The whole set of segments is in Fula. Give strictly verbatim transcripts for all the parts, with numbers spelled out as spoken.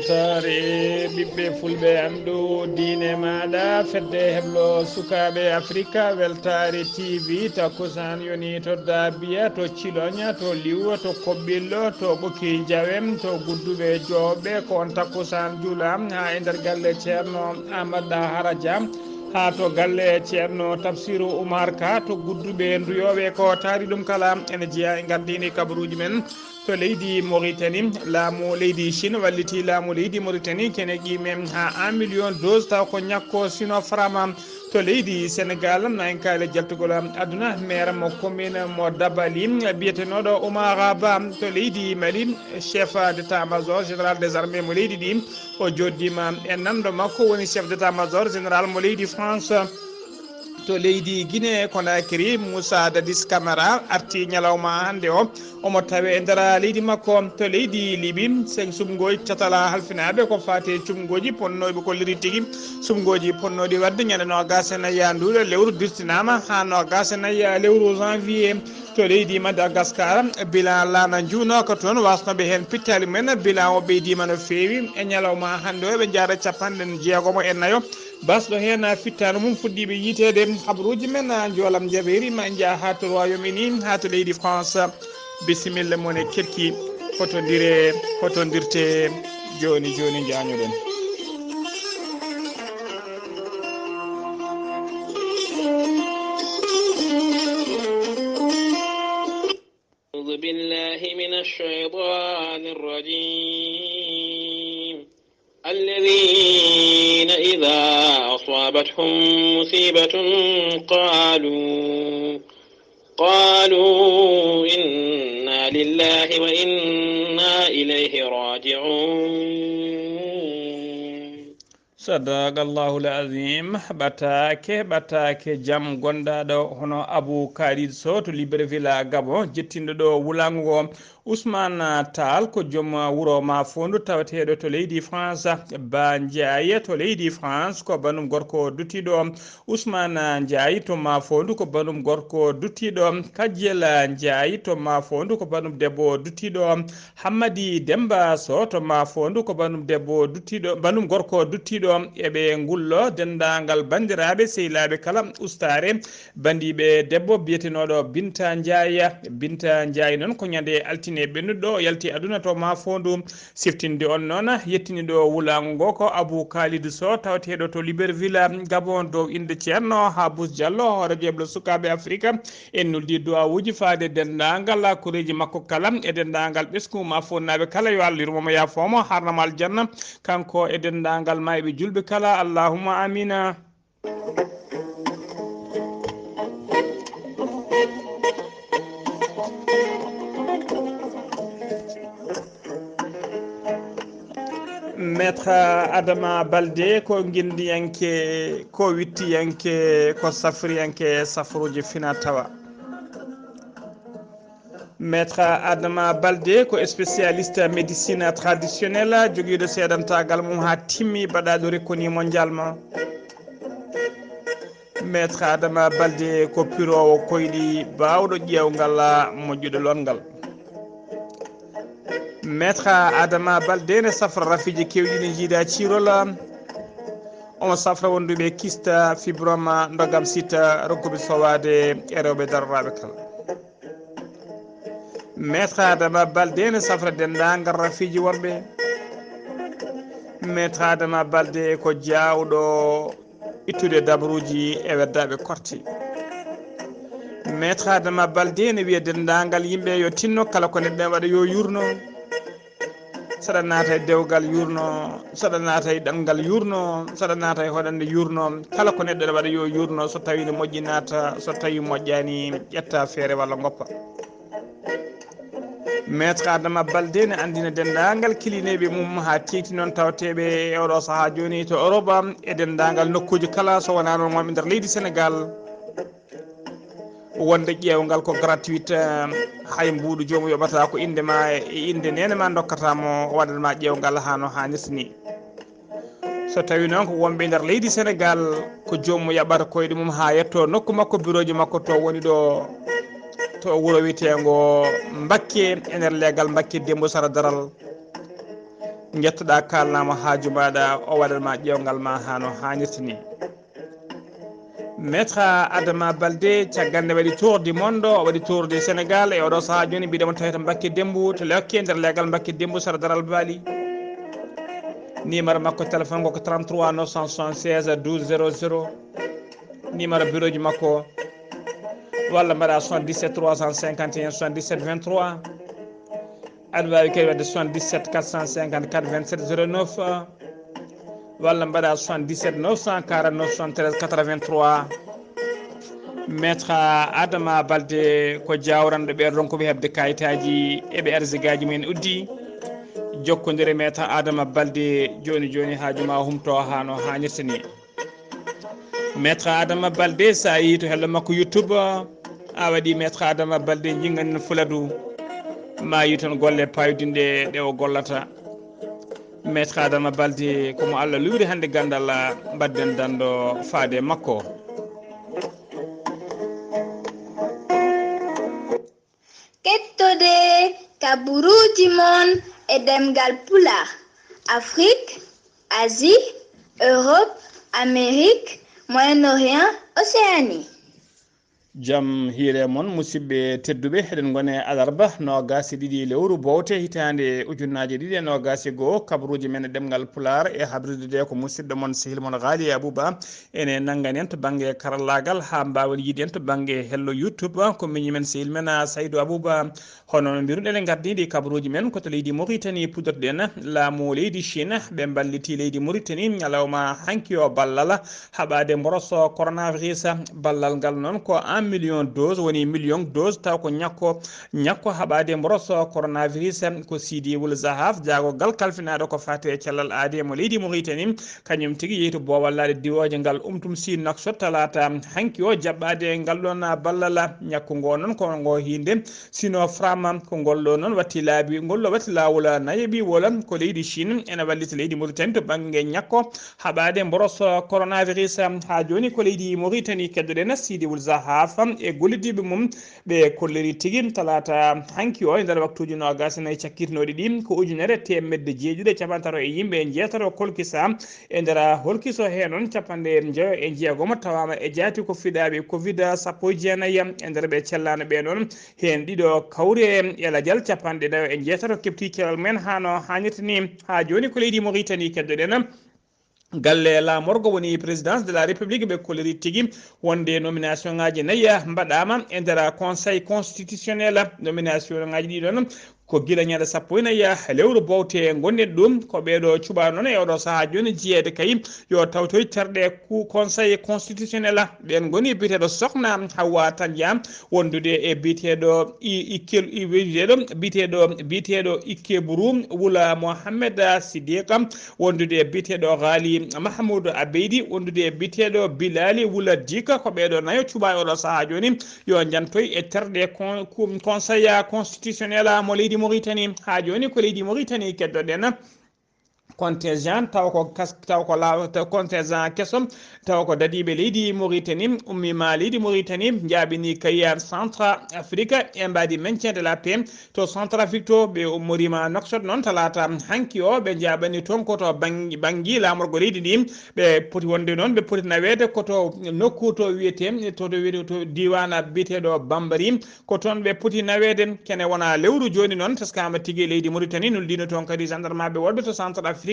Weltaare ɓiɓɓe fulɓe, anndu diine maaɗa, fedde heblo sukaaɓe Afrika, Weltaare T V, takkusaan yoni to Daabiya, to Ciloña, to Liwo, to Koɓɓillo, to Ɓoki Jawem, to Gudduɓe Jooɓe, ko on takkusaan juula haa e nder galle Ceerno Amadou Haraja, haa to galle Ceerno Tafsiru Umar Ka, to Gudduɓe Nduyooɓe, ko taari ɗum kala ene jeyaa e ngardiini kabaruuji men. To leydi Mauritanie, laamu leydi Chine walliti laamu leydi Mauritanie kene qiime haa un million dose, taw ko ñakko Sinopharm. To leydi Sénégal, en kaali jaltugol aduna, maire mo commune mo Dabali, biyetenooɗo Oumar Ba. To leydi Mali, chef d'état-major général des armées mo leydi ndi, o jooɗdiima e nanndo makko, woni chef d'état-major général mo leydi France. To leydi Guinée Conakry, Moussa Dadis Camara arti ñalawma hannde o, omo tawe e nder leydi makko. To leydi Libi, sen suɓngooji tatala halfinaaɓe ko faati e suɓngooji ponnooɓe ko liri tigi. Suɓngooji ponnooɗi waɗde ñande noogas e nayi nduuɗo lewru dirtinaama haa noogas e nayi lewru janvier. To leydi Madagascar, bilan laana njuunooka toon, wasnooɓe heen pittaali mumen, bilan o ɓeydiima no feewi. E ñalawma hannde o, ɓe njaara capanɗe jeegomo e nayo. Basɗo heen fittaandu mum fuɗɗiiɓe yiiteede. Habaruuji men, a, njoolam jabeeri, ma en njah haa to Royaume Uni, haa to leydi France. Bisimilla mon e kerki, hotondire, hotondirte jooni jooni, njaañoɗen. أعوذ بالله من الشيطان الرجيم. الذين إذا أصابتهم مصيبة قالوا، قالوا إنا لله وإنا إليه راجعون. Sadaqallahul azim. Ɓataake, ɓataake jam gondaaɗo hono Abou Khalid Sow to Libreville, Gabon, jettinɗo ɗo wulaango ngo. Ousmane Tall ko joom wuro Mafondu tawateeɗo to leydi France. Ba Ndiaye to leydi France ko banum gorko duttiiɗo. Ousmane Ndiaye to Mafondu ko banum gorko duttiiɗo. Kajel Ndiaye to Mafondu ko banum debbo duttiiɗo. Hammadi Demba Sow to Mafondu ko banum debbo duttiiɗo, banum gorko duttiiɗo. Eɓe ngullo denndaangal banndiraaɓe, sehilaaɓe kala ustaare, banndiiɓe debbo biyetenooɗo Binta Ndiaye. Binta Ndiaye noon ko ñande altine ɓennuɗo o yalti aduna to Mafondu. Siftinde on noon, yettiniiɗo wulaango ngo ko Abou Khalid Sow tawateeɗo to Libreville, Gabon, dow innde Ceerno Habous Diallo, hooreejo heblo sukaaɓe Afrika. En nuldi du'aawuuji faade denndaangal koreeji makko kala, e denndaangal ɓesngu Mafonduuɓe kala, yo Allah yurmo mo, yaafoo mo, haarna mo aljanna, kanko e denndaangal maayɓe juulɓe kala. Allahumma amiina. Maître Adama Baldé ko ngendiyanke, ko wittiyanke, ko safriyanke safruuji fina tawa. Maître Adama Baldé ko spécialiste médecine traditionnelle, jogiiɗo seedantaagal mum haa timmi, baɗaaɗo reconnu mondialement. Maître Adama Baldé ko piroowo koyɗi, baawɗo ƴeewngal, moƴƴuɗo lootngal. Maître Adama Baldé ne safra rafiiji keewɗi ɗi jiida ciirol. Omo safra wonduɓe kista, fibrome, ndogam sita, rokkuɓe sowaade e rewɓe daroraaɓe kala. Maître Adama Baldé ne safra denndaangal rafiiji worɓe. Maître Adama Baldé ko jaawɗo ittude dabaruuji e weddaaɓe korte. Maître Adama Baldé ne wiya denndaangal yimɓe yo tinno, kala ko neɗɗo ene waɗa yo yuurno. Saɗa naata e dewgal yuurno, saɗa naata e ɗanngal yuurno, saɗa naata e hoɗannde yuurno. Kala ko neɗɗo ene waɗa yo yuurno, so tawii ne moƴƴi naata, so tawii moƴƴaani ƴetta feere walla ngoppa. Maître Adama Baldé ne anndina denndaangal kilineeɓe mum haa teeŋti noon tawateeɓe e oɗo sahaa jooni to Europe e denndaangal nokkuuji kala, so wonaa noon wonɓe nder leydi Senegaal. Wonde ƴeewngal ko gratuit, eh, hay mbuuɗu joomum yoɓata ko innde ma e innde neene ma ndokkata mo, o waɗat ma ƴeewngal haa no haanirta ni. So tawii noon ko wonɓe nder leydi Senegaal, ko joomum yaɓata koyɗe mum haa yetto nokku makko, birooji makko to woni ɗo, to wuro wiyeteengo Mbakke, e nder leegal Mbakke Dembo Sara Daral. Njettoɗaa, kaalnaa mo haaju maaɗa, o waɗan ma ƴeewngal ma haa no haanirta ni. Maître Adama Baldé, caggal nde waɗi tour du monde, o waɗi tour du Sénégal, e oɗo sahaa jooni mbiɗen mo tawi to Mbakke Dembu, to Lekke, nder leegal Mbakke Dembu, sara Daral Baali. Numéro makko téléphone ko trente-trois neuf cent soixante-seize douze zéro zéro. Numéro bureau ji makko, walla mbaɗa soixante-dix-sept trois cent cinquante et un soixante-dix-sept vingt-trois. Aɗa waawi kadi waɗde soixante-dix-sept quatre cent cinquante-quatre vingt-sept zéro neuf, walla mbaɗa soixante-dix-sept neuf cent quarante-neuf soixante-treize quatre-vingt-trois. Maître Adama Baldé ko jawranɗo ɓe ronkuɓe heɓde kayitaaji e ɓe arsigaaji mumen uddi. Jokkondire Maître Adama Baldé jooni jooni, haaju ma humto haa no haanirta ni. Maître Adama Baldé, so a yehii to hello makko YouTube, a waɗi Maître Adama Baldé, jinganen Fuladu, ma yi toon golle payodinɗe ɗe o gollata. Maître Adama Baldé, ko mo Allah luuri hannde ganndal, mbaɗden danndo faade makko. Kettode kaburuuji mon e ɗemngal Pulaar, Afrik, Asie, Europe, Amerik, Moyen-Orient, Océanie. Jam hiire mon, musidɓe tedduɓe, eɗen ngone alarba noogaas e ɗiɗi lewru bowte hitaande ujunnaaje ɗiɗi e noogaas e goo, kabaruuji men e ɗemngal Pulaar e habrirde de ko musidɗo mon, sehil mon Ghali Abouba. Ene nanngani en to bannge karallaagal haa mbaawen yiide en to bannge hello YouTube, ko miñi men, sehil men, Saydou Abouba. Hono no mbiruɗen, en ngardiiɗi kabaruuji men ko to leydi Mauritanie puɗɗorɗen. Laamu leydi Chine ɓe mballiti leydi Mauritanie ñalawma hanki o ballal haɓaade mboros coronavirus. Ballal ngal noon ko un million dose, woni million dose, taw ko ñakko, ñakko haɓaade mboros coronavirus. Ko Sidi Wul Zahaf, jaagogal kalfinaaɗo ko faati e cellal aadee mo leydi Mauritanie, kañum tigi yehi to boowallaaɗe diwooje ngal Umtum Siin Nouakchott talaata hanki o jaɓɓaade ngal ɗoon ballal. Ñakku ngoo noon ko ngo hiinde Sinopharm, ko ngol ɗoo noon watti laabi, ngol ɗoo watti laawol nayeɓiwol. Ko leydi Chine ene wallita leydi Mauritanie to bannge ñakko haɓaade mboros coronavirus. Haa jooni ko leydi Mauritanie keddoɗen Sidi Wul Zahaf e gollidiiɓe mum, ɓe kolliri tigi talaata hanki o e nder waktuuji noogaas e nayi cakkitinooɗi ɗi ko ujunere teemedde jeeɗiɗi e cappantato e yimɓe njeetato kolkisa. E nder holkiso hee noon, capanɗe njeyo e jeegom tawaama e jaati ko fiɗaaɓe covid sappo e jeenayi. E nder ɓe cellaano ɓee noon, heen ɗiɗo kawri e elajal, capanɗe nayo e njeetato keɓti cellal mumen haa no haanirta ni. Haa jooni ko leydi Mauritanie keddoɗen. Galle laamorgo woni Présidence de la République, ɓe kolliri tigi wonde nomination ngaaji nayi mbaɗaama e nder Conseil constitutionnel. Nomination ngaaji ɗi ɗoon ko gila ñande sappo e nayi lewru bowte ngonɗen ɗum. Ko ɓeeɗo cuɓaa noon e oɗo sahaa jooni jiyeede kay yo tawtoy terɗe ku-, Conseil constitutionnel. Ɓeen ngoni biyeteeɗo Sokhna Hawa Tandia, wondude e biyeteeɗo I-, Ikkel-, I-, biyeteeɗo, biyeteeɗo, biyeteeɗo Ikkeburu Wula Mohammed Sidiqa, wondude e biyeteeɗo Ghali Mahmoud Abeydi, wondude e biyeteeɗo Bilali Wula Dika. Ko ɓeeɗo nayo cuɓaa e oɗo sahaa jooni yo njantoy e terɗe con-, con-, Conseil constitutionnel mo leydi Mauritanie. Haa jooni ko leydi Mauritanie keddoɗen. Contingent taw ko kas-, taw ko laaw-, taw contingent keso, taw ko dadiiɓe leydi Mauritanie, ummiima leydi Mauritanie, njaaɓini kay Centre Afrique e mbaadi maintien de la paix. To Centre Afrique to, ɓe ummoriima Nouakchott noon talaata hanki o, ɓe njaaɓani toon ko to Bangui, Bangui laamorgo leydi ndi. Ɓe poti wonde noon, ɓe poti naweede ko to nokku to wiyetee, to, to wiyetee to diiwaan biyeteeɗo Bambari. Ko toon ɓe poti naweede. Kene wona lewru jooni noon, teskaama tigi e leydi Mauritanie, nuldiino toon kadi gendarmeɓe wonɓe to Centre Afrique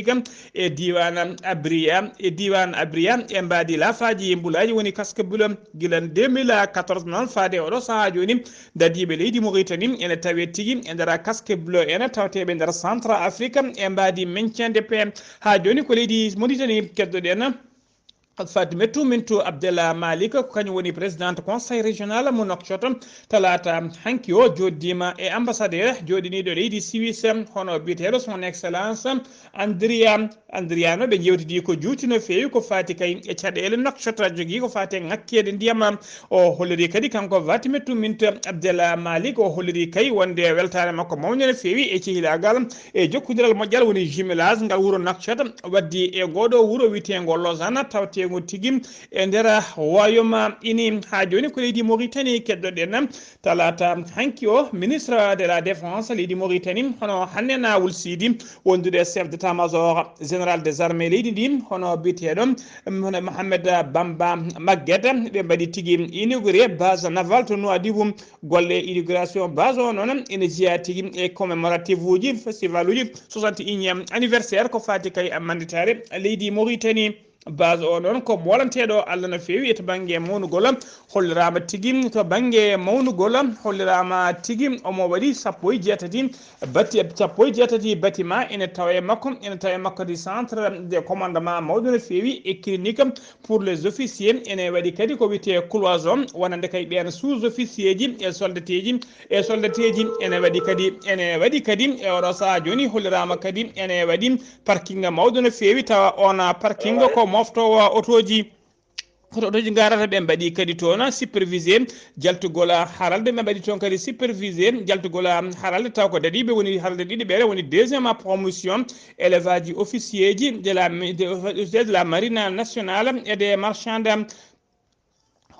e diiwaan Abria, e diiwaan Abria e mbaadi laafaaji e mbulaaji woni casque bleu. Gila deux mille quatorze noon faade oɗo sahaa jooni, dadiiɓe leydi Mauritanie ene tawee tigi e nder casque bleu, ene tawteeɓe nder Centre Afrique e mbaadi maintien de paix. Haa jooni ko leydi Mauritanie keddoɗen. Fatimetou Mintou Abdella Malik, ko kañum woni présidente conseil régional mo Nouakchott. Talaata hanki o, jooɗdiima e ambassadeur jooɗiniiɗo leydi Suisse, hono biyeteeɗo son excellence Andria Andriano. Ɓe njeewtidii ko juuti no feewi ko faati kay e caɗeele Nouakchott, jogii ko faati e ŋakkeede ndiyam. O holliri kadi kanko Fatimetou Mintou Abdella Malik, o holliri kay wonde weltaare makko mawne no feewi e cehilaagal e jokkondiral moƴƴal woni jumelage ngal wuro Nouakchott waddi e ngooɗo wuro wiyeteengo Lausanne, tawte mo tigi e nder wayoma ini. Ha joni ko leydi Mauritanie keddoɗen. Talata hanki o, ministre de la défense leydi Mauritanie, hono Hannena Wul Sidi, wondude chef d'état-major général des armées leydi ndi, hono biyeteɗo, hono Mohamed Bamba Maguette, ɓe mbaɗi tigi inauguré base navale to Nouadhibou. Golle inauguration base o noon ene jeeya tigi e commémoratif uji, festival uji soixante et unième anniversaire ko fati kay manditaare leydi Mauritanie. Base o noon ko molanteɗo Allah no feewi e to bangge mawnugol, hollirama tigi to bangge mawnugol, hollirama tigi omo waɗi sappo e jeetati bati, sappo e jeetati bâtiment ene tawa e makko, ene tawa e makko di centre de commandement mawɗo no feewi e clinique pour les officiers, ene waɗi kadi ko wiyete cloison, wonande kay ɓen sous-officier ji e soldateji, e soldateji, ene waɗi kadi, ene waɗi kadi e oɗo saha joni hollirama kadi ene waɗi parking mawɗo no feewi, tawa on parking ko moftowo otoji. Koto otoji garata ɓe mbaɗi kadi toon supervisé jaltugol haralde, ɓe mbaɗi toon kadi supervisé jaltugol haralde, taw ko daɗiɓe woni haralde ɗiɗi ɓeɗe woni deuxième promotion élevage officier ji de la, de, de la marine nationale et des marchands.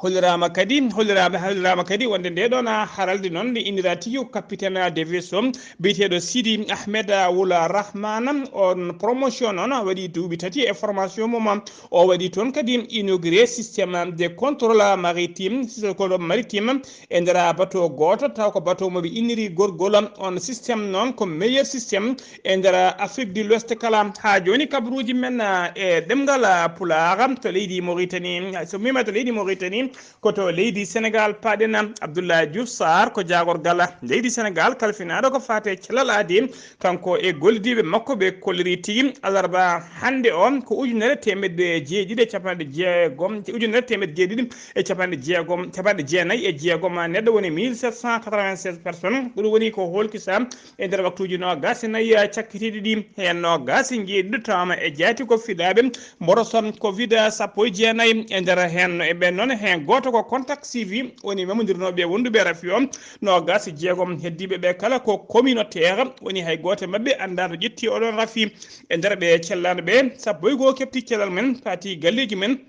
Hollirama kadi, hollirama, hollirama kadi wonde nde ɗon haralde noon nde innira tigi ko capitaine de vaisseau biyeteɗo Sidi Ahmed Wula Rahman. On promotion noon waɗi duuɓi tati e formation mum. O waɗi toon kadi inauguré système de contrôle maritime, système de contrôle maritime e nder bateau gooto, taw ko bateau mo ɓe inniri Gorgol. On système noon ko meilleur système e nder Afrique de l'Ouest kala. Ha joni kabaruji men, eh, e ɗemngal, ah, Pulaar to leydi Mauritanie. So mima to leydi Mauritanie, ko to leydi Sénégal paɗen. Abdoulaye Diouf Sarr ko jaagorgal leydi Sénégal kalfinaɗo ko fate cellal aadi. Kanko e gollidiɓe makko ɓe kolliri tigi alarba hande o ko ujunere temeɗɗe jeeɗiɗi e capanɗe jeegom, ujunere temeɗɗe jeeɗiɗi e capanɗe jeegom, capanɗe jeenayi e jeegom neɗɗo woni mille sept cent quatre-vingt-seize personnes. Ko ɗum woni ko holkisa e nder waktuji nogas e nayi cakkitiɗi ɗi, hen nogas e jeeɗiɗo tawama e jaati ko fiɗaɓe mboroson covid sappo e jeenayi. E nder hen no e ɓen noon hen goto ko contact suivi woni mamodirnoɓe wonduɓe rafi o. Nogas e jeegom heddiɓe ɓe kala ko communautaire, woni hay goto e mabɓe anda to ƴetti oɗon rafi. E nder ɓe cellano ɓe sappo e goho kepti cellal men, pati galleji men.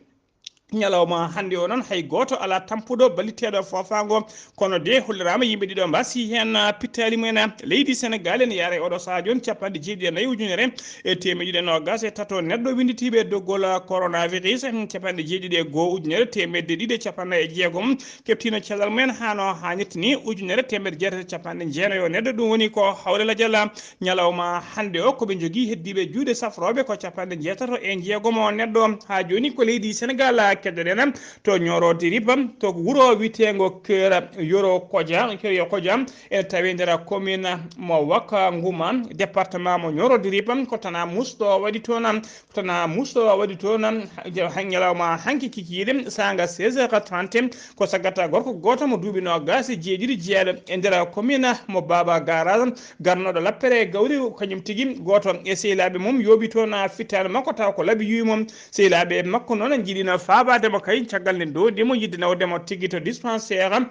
Ñalawma hannde o noon hay gooto alaa tampuɗo balliteeɗo foofaango, kono de holliraama yimɓe ɗiɗo mbasi heen, ah, pittaali mumen, ah, leydi Senegaal ene yaara e oɗo sahaa jooni capanɗe jeeɗiɗi e nayi ujunere e teemeɗe ɗiɗi e noogas e tato neɗɗo winnditiiɓe e doggol, ah, coronavirus, hmm, capanɗe jeeɗiɗi e goho ujunere teemedde ɗiɗi e capanɗe jeegom keptiino cellal mumen haa no haanirta ni ujunere teemedde jeetati e capanɗe jeenayi o neɗɗo. Ɗum woni ko hawle lajal, ah, ñalawma hannde o ko ɓe njogii heddiiɓe juuɗe safrooɓe ko capanɗe jeetato e jeegom o neɗɗo. Haa jooni ko leydi Senegaal keddoɗen to Nioro du Rip, to wuro wiyeteengo Keur Yoro Kodja, Keur Yoro Kodja, ene tawi nder commune mo Wakanguma, département mo Nioro du Rip, ko tana musɗo waɗi toon, ko tana musɗo waɗi toon, ha-, ñalawma hanki kikiiɗe, saanga seize heures trente, ko saggata gorko gooto mo duuɓi noogas e jeeɗiɗi jeyaɗo e nder commune mo Baba Garage, garnoɗo lappere gawri, kañum tigi gooto e sehilaaɓe mum yooɓi toon fittaandu makko, tawa ko laɓi yuwi mum. Sehilaaɓe makko noon njiɗino faabaade mo kay, caggal nde ndowdi mo yiɗde nawde mo tigi to dispensaire,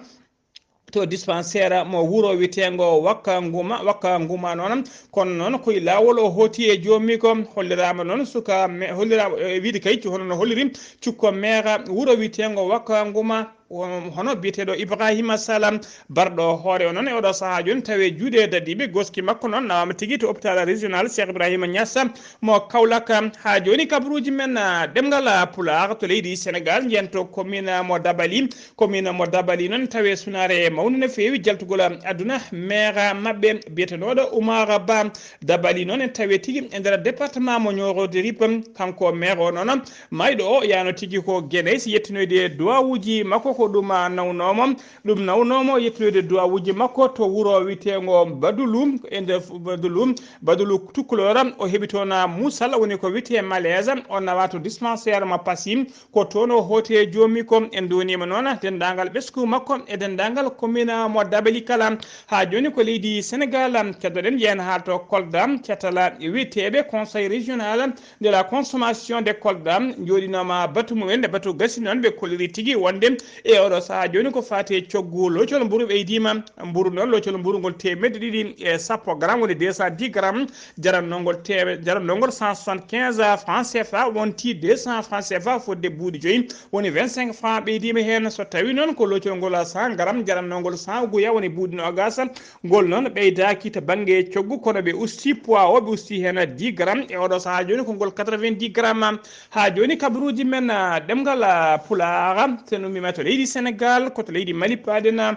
to dispensaire mo wuro wiyeteengo Wakka Nguma, Wakka Nguma noon. Kono noon ko e laawol o hooti e joomi ko holliraama noon suka me-, holliraama e wiide kay, hono no holliri cukko meera wuro wiyeteengo Wakka Nguma, o-, hono biyeteeɗo Ibrahima Sala, barɗo hoore o noon e oɗo sahaa jooni tawi e juuɗe dadiiɓe. Goski makko noon nawaama tigi to hôpital régional Cheikh Ibrahima Niass mo Kaolack. Haa jooni kabaruuji men, ah, ɗemngal, ah, Pulaar to leydi Senegaal, njiyen to commune mo Dabali. Commune mo Dabali noon tawi e sunaare mawnde no feewi jaltugol aduna. Maire maɓɓe biyetenooɗo Oumar Ba Dabali noon en tawi tigi e nder département mo Nioro du Rip. Kanko maire o noon, mayɗo o yano tigi ko Guédé, si yettinoyde duwawuji makko ko ɗum, ah, nawnomo. Ɗum nawnomo yettinoyde duwawuji makko to wuro wiyeteengo Badulu, e nder fu-, Badulu, Badulu Tukulor. O heɓi toon, ah, musal, woni ko wiyetee malaise. O nawa to dispensaire mo Passy. Ko toon o hooti e joomi ko. En nduwaniima noon denndaangal ɓesngu makko e denndaangal commune mo Dabali kala. Haa jooni ko leydi Senegaal, keddoɗen, njiyen haa to Kolda, catal wiyeteeɓe Conseil régional de la consommation de Kolda njooɗinooma batu mumen, nde batu gasi noon ɓe kolliri tigi wonde e E oɗo sahaa jooni ko faati e coggu loocol mburu ɓeydiima. Mburu noon, loocol mburu ngol teemedde ɗiɗi e sappo gramme, woni deux cent dix gramme, jarannoo ngol teeme-, jarannoo ngol cent soixante-quinze francs C F A, wonti deux cents francs C F A fodde buuɗi joyi, woni vingt-cinq francs ɓeydiima heen. So tawii noon ko loocol ngol cent gramme, jarannoo ngol cent guya, woni buuɗi noogaas, ngol noon ɓeydaaki to bannge coggu, kono ɓe usti poids o, ɓe usti heen dix gramme. E oɗo sahaa jooni ko ngol quatre-vingt-dix gramme. Haa jooni kabaruuji men, ah, ɗemngal, ah, Pulaar, so en ummiima to leydi Senegaal, ko to leydi Mali paaɗen.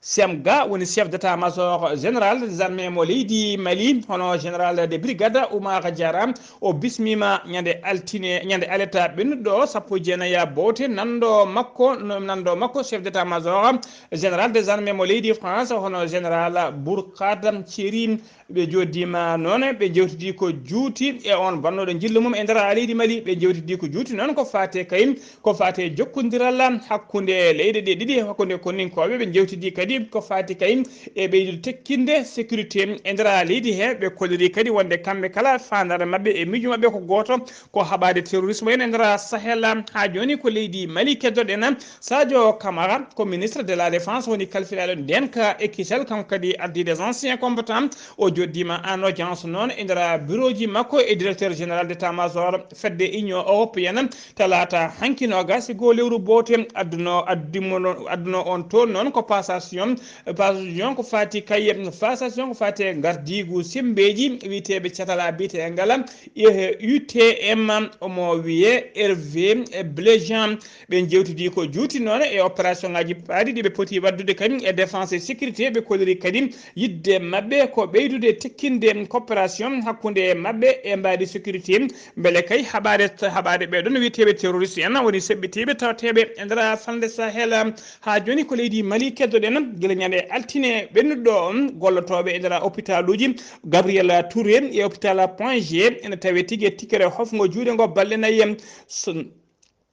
Sem Ga woni chef d'état-major général des armées mo leydi Mali, hono général de brigade Oumar Diarra, o bismiima ñande altine, ñande aleta ɓennuɗo, sappo e jeenayi bowte, nanndo makko, no, nanndo makko chef d'état-major général des armées mo leydi France, hono général Bourkade Thierry. Ɓe njooɗiima noon, ɓe njewtidii ko juuti e oon bannooɗo njillu mum e nder leydi Mali. Ɓe njewtidii ko juuti noon ko faati kay, ko faati e jokkondiral hakkunde leyɗe ɗe ɗiɗi, hakkunde konninkooɓe. Ɓe njewtidii kadi ko faati kay e ɓeydude tekkinde sécurité e nder leydi he. Ɓe kolliri kadi wonde kamɓe kala faandaare maɓɓe e miijo maɓɓe ko gooto, ko haɓaade terrorisme en e nder Sahel. Haa jooni ko leydi Mali keddoɗen. Sadio Camara ko ministre de la défense, woni kalfinaaɗo ndeenka e kisal, kanko kadi ardii des anciens combattants. O jooɗiima en audience noon e nder bureauji makko e directeur général d'état-major fedde Union européenne, talaata hanki noogaas e goo lewru bowte. Adduno, adduno, adduno on toon noon ko passation, passation ko faati kay, passation ko faati e ngardiigu semmbeeji wiyeteeɓe catal a biyeteegal U T M, omo wiyee Hervé Bléjean. Ɓe njewtidii ko juuti noon e opération ngaji paaɗi ɗi ɓe poti waɗdude kadi e défense et sécurité. Ɓe kolliri kadi yiɗde maɓɓe ko ɓeydude tekkinde coopération hakkunde maɓɓe e mbaadi sécurité, mbele kay haɓaade, haɓaade ɓee ɗoon wiyeteeɓe terroriste en, woni seɓɓitiiɓe tawateeɓe e nder falnde Sahel. Haa jooni ko leydi Mali keddoɗen, gila ñande altine ɓennuɗo on, gollotooɓe e nder hôpitaluuji Gabriel Touré e hôpital Point G ene tawee tigi e tikkere hofngo juuɗe ngo balɗe nayi. So,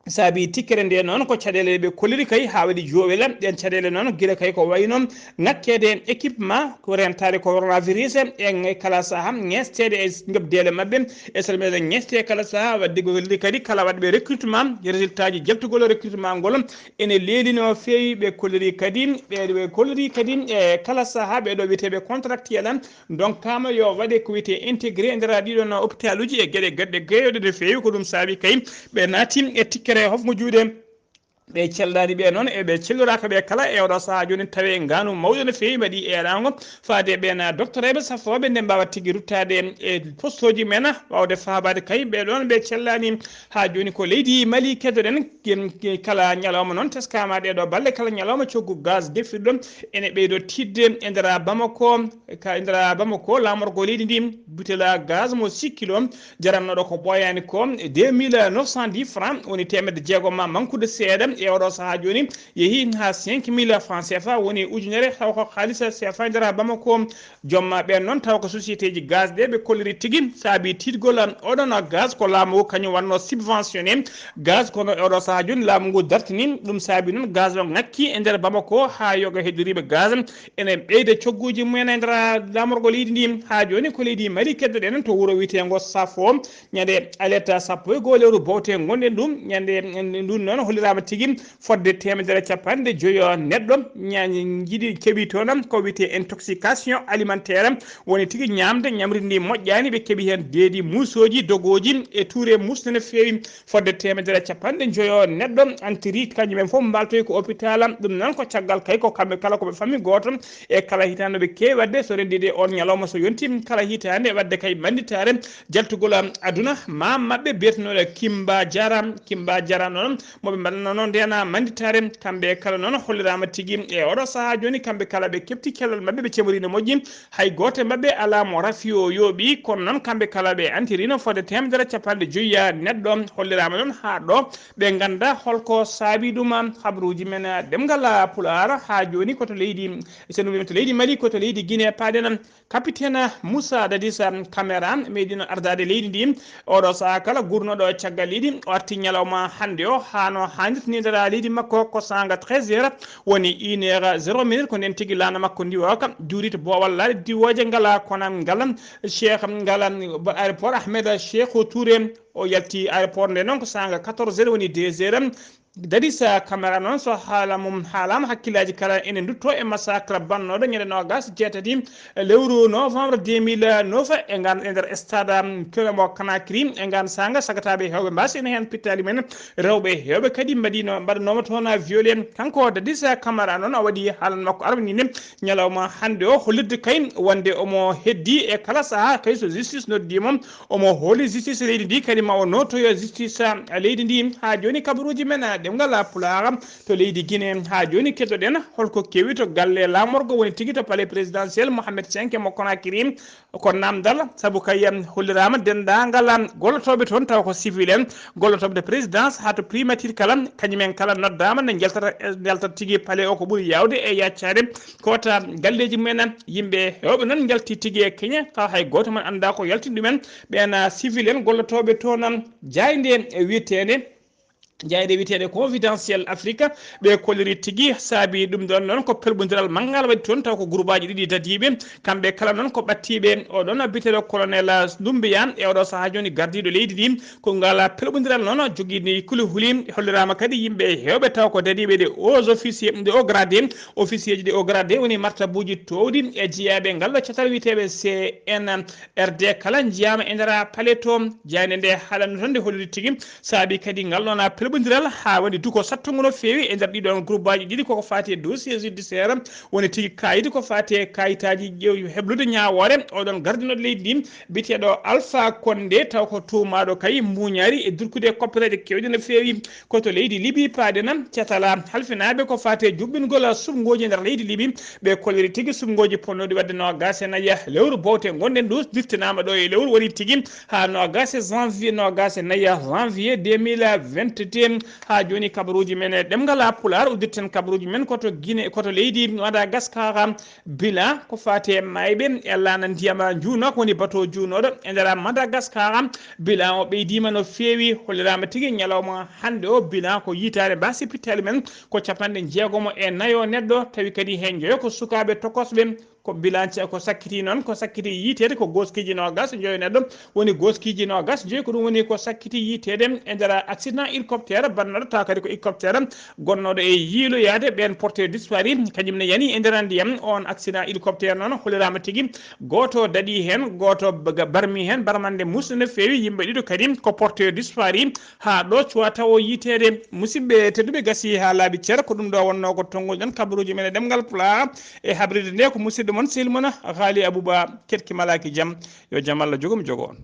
saabi tikkere nde noon ko caɗeele ɓe kolliri kay haa waɗi joowel. Ɗeen caɗeele noon gila kay ko wayno ŋakkeede équipement ko rentaade coronavirus e kala sahaa, ŋeesteede e ngabdeele maɓɓe e salminde ŋeeste kala sahaa. Waɗde ko kolliri kadi kala waɗɓe recrutement, résultat ji jaltugol recrutement ngol ene leeli no feewi. Ɓe kolliri kadi, ɓe, ɓe kolliri kadi e kala sahaa ɓee ɗoo wiyeteeɓe contractuel en ndonkaama yo waɗe ko wiyetee intégré e nder ɗii ɗoon hôpitaluuji e geɗe, geɗe geeyooɗe no feewi. Ko ɗum saabi kay ɓe naati e tikkere hofngo juuɗe. Ɓe celnaani ɓe noon, e ɓe celloraaka ɓe kala e oɗo sahaa jooni, tawi ngaanu mawɗo no feewi mbaɗi eeraango faade ɓeen doctoreeɓe safooɓe nde mbaawa tigi ruttaade e postooji men, waawde faabaade kay ɓe ɗoon ɓe cellaani. Haa jooni ko leydi Mali keddoɗen, ken-, ke-, kala ñalawma noon teskaama ɗee ɗoo balɗe, kala ñalawma coggu gaz defirɗo ene ɓeydo tiiɗde e nder Bamako, ka e nder Bamako, laamorgo leydi ndi, butel gaz mo six kilo jarannooɗo ko ɓooyaani ko deux mille neuf cent dix francs, woni teemedde jeegom ma mankude seeɗa e oɗo sahaa jooni, yehi haa cinq mille francs C F A, woni ujunere taw ko haalisa C F A e nder Bamako. Joom ɓeen noon taw ko société ji gaz ɗe ɓe kolliri tigi saabi tiitgol oɗon gaz ko laamu ngu kañum wannoo subventionné gaz, kono e oɗo sahaa jooni laamu ngu dartini. Ɗum saabi noon gaz o ŋakki e nder Bamako haa yoga heddoriiɓe gaz ene ɓeyda cogguuji mumen e nder laamorgo leydi ndi. Haa jooni ko leydi Mali keddoɗen to wuro wiyeteengo Safo, ñande aleta sappo e goo lewru bowte ngonɗen ɗum. Ñande ndun noon holliraama tigi fodde teemedere capanɗe joyo neɗɗo ña-, njiɗi keɓi toon ko wiyetee intoxication alimentaire, woni tigi ñaamde ñamri ndi moƴƴaani. Ɓe keɓi heen deedi, muusooji, dogooji e tuure muusde no feewi. Fodde teemedere capanɗe joyo neɗɗo entiri, kañum en fof mbaaltoyi ko hôpital. Ɗum noon ko caggal kay ko kamɓe kala ko ɓe famille gooto e kala hitaande ɓe keewi waɗde, so renndii de on ñalawma so yonti kala hitaande waɗde kay mannditaare jaltugol aduna. Maam maɓɓe biyetenooɗo Kimba Jara, Kimba Jara noon mo ɓe mbaɗanoo noon ndena mannditaare, kamɓe kala noon holliraama tigi e oɗo sahaa jooni kamɓe kala ɓe keɓti cellal maɓɓe, ɓe cemoriino moƴƴi. Hay gooto e maɓɓe alaa mo rafi o yooɓi, kono noon kamɓe kala ɓe antirino fodde teemedere capanɗe joyi neɗɗo. Holliraama noon haa ɗo ɓe ngannda holko saabi ɗum. Habaruuji men ɗemngal Pulaar haa jooni ko to leydi, so en to leydi Mali, ko to leydi Guinée paaɗen. Capitaine Moussa Dadis Camara meeɗino ardaade leydi ndi. Oɗo sahaa kala gurnooɗo caggal leydi o arti ñalawma hannde o haa no haanirta ni nder leydi makko ko saanga treize heures. Woni une heure zéro minute ko nden tigi laana makko ndiwooka juurita boowal laaɗe diwooje ngala kona ngala Cheikh ngala aéroport Ahmed Cheikh Touré. O yalti aéroport nde noon ko saanga quatorze heures woni deux heures. Dadisa Camara noon, so haala mum haalaama, hakkillaaji kala ene ndutto e massacre bannooɗo ñande noogas jeetati lewru novembre deux mille neuf e ngan, e nder stade, um, Kewemo Conakry. E ngan saanga, sagataaɓe heewɓe mbaasi ene heen pittaali men, rewɓe heewɓe kadi mbaɗino, mbaɗanooma toon violé. Kanko Dadisa Camara noon, o waɗi haalan makko arwininde ñalawma hannde o, hollirde kay wonde omo heddi e kala sahaa, kay so justice noddii mo, omo hooli justice leydi ndi, kadi ma o nootoyo justice, ah, leydi ndi. Haa jooni, kabaruuji men, ah, ɗemngal Pulaar to leydi Guinée. Haa jooni, keddoɗen holko kewi to galle laamorgo, woni tigi to palais présidentiel Mohamed cinq mo Conakry. Ko namdal, sabu kay, em, holliraama denndaangal, em, gollotooɓe toon, taw ko civil en, gollotooɓe to présidence haa to primature kala, kañumen kala noddaama nde njaltata, njaltata tigi palais o. Ko ɓuri yaawde e yaccaade, ko ta galleeji mumen, yimɓe heewɓe noon njalti tigi e keñe, tawa hay gooto men anndaa ko yaltini ɗumen. Ɓeen, ah, civil en gollotooɓe toon, em, jaaynde wiyeteende, jaaynde wiyeteende Confidentiel Afrique, ɓe kolliri tigi, saabi ɗum ɗoon noon ko pelɓondiral manngal waɗi toon, taw ko groupe aji ɗiɗi dadiiɓe, kamɓe kala noon ko ɓattiiɓe oɗon biyeteeɗo colonel Doumbouya, e oɗo sahaa jooni gardiiɗo leydi ndi. Ko ngal pelɓondiral noon jogiiɗo kuli huli, holliraama kadi yimɓe heewɓe taw ko dadiiɓe des hauts officiers, des hauts gradés, officier ji des hauts gradés, woni martabuuji toowɗi e jeyaaɓe ngal ɗo catal wiyeteeɓe C N R D, kala njiyaama e nder palais to. Jaaynde nde haalano tan nde holliri tigi, saabi kadi ngal ɗoon pelɓondiral haa waɗi duko sattungo no feewi e nder ɗiɗon groupe aji ɗiɗi, koko faati e dossier judiciaire, woni tigi kaayidi ko faati e kaayitaaji ƴeew-, heblude ñaawoore oɗon gardinooɗo leydi ndi, biyeteeɗo Alpha Condé, taw ko tuumaaɗo kay mbuuñaari e durkude e koppereeje keewɗe no feewi. Ko to leydi Libi paaɗen, catal halfinaaɓe ko faati e juɓɓingol suɓngooji nder leydi Libi. Ɓe kolliri tigi suɓngooji ponnooɗi waɗde noogaas e nayi lewru bowte ngonɗen ɗo, diftinaama ɗo e lewru woni tigi haa noogaas e janvier, noogaas e nayi janvier deux mille vingt et un. Haa jooni, kabaruuji men e ɗemngal Pulaar, uddirten kabaruuji men ko to Guinée, ko to leydi Madagascar. Bilan ko faati e maayɓe e laana ndiyam njuuno, ko woni bato juunooɗo e nder Madagascar. Bilan o ɓeydiima no feewi, holliraama tigi ñalawma hannde o. Bilan ko yiytaade mbaasi pittaali men ko capanɗe jeegomo e nayo neɗɗo, tawi kadi heen njoyo ko sukaaɓe tokosɓe. Ko bilan ce-, ko sakkiti noon, ko sakkiti yiyteede ko gooskiiji noogaas e njoyo neɗɗo, woni gooskiiji noogaas e njoyi, ko ɗum woni ko sakkiti yiyteede e nder accident hélicoptère bannooɗo, tawa kadi ko hélicoptère gonnooɗo e yiiloyaade ɓeen porteur disparu, kañum ne yani e nder ndiyam. Oon accident hélicoptère noon holliraama tigi, gooto daɗii heen, gooto ba-, barmi heen, barmande muusde no feewi, yimɓe ɗiɗo kadi ko porteur disparu. Haa ɗo cuwa tawo yiyteede. Musidɓe tedduɓe, gasi haa laaɓi cer, ko ɗum ɗo wonnoo ko tonngol ɗen kabaruuji men e ɗemngal Pulaar e habride nde ko musidɗo mon, sehil mon Haali Abuba Ketki Malaaki Jam. Yo jam Allah jogo mi jogo on.